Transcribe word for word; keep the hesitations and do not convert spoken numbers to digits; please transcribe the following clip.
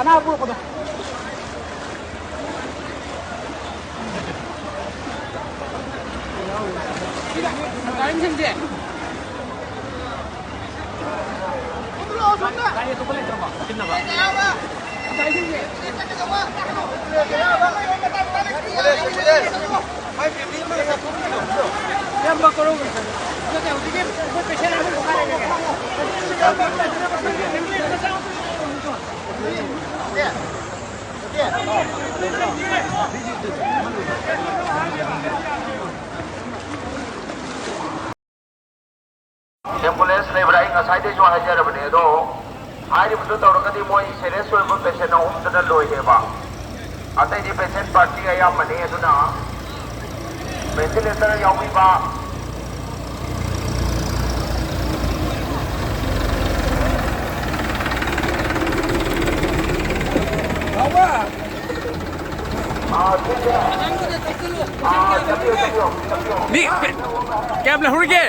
ꯑꯅꯥꯕ ꯄꯨꯔꯛꯄꯗꯣ꯫ ꯑꯦꯝꯕꯨꯂꯦꯟꯁ ꯂꯩꯕ꯭ꯔꯥ? ꯑꯩ ꯉꯁꯥꯏꯗꯩꯁꯨ ꯍꯥꯏꯖꯔꯕꯅꯦ, ꯑꯗꯣ ꯍꯥꯏꯔꯤꯕꯗꯨ ꯇꯧꯔꯒꯗꯤ ꯃꯣꯏ ꯁꯦꯔꯤꯌꯁ ꯑꯣꯏꯕ ꯄꯦꯁꯦꯟ ꯑꯍꯨꯝꯗꯨꯅ ꯂꯣꯏꯔꯦꯕ꯫ ꯑꯇꯩꯗꯤ ꯄꯦꯁꯦꯟ ꯄꯥꯔꯇꯤ ꯑꯌꯥꯝꯕꯅꯤ꯫ ꯑꯗꯨꯅ ꯚꯦꯟꯇꯤꯂꯦꯇꯔ ꯌꯥꯎꯕꯤꯕ꯫ ꯃꯤ ꯀꯌꯥꯝ ꯂꯩꯍꯧꯔꯤꯒꯦ?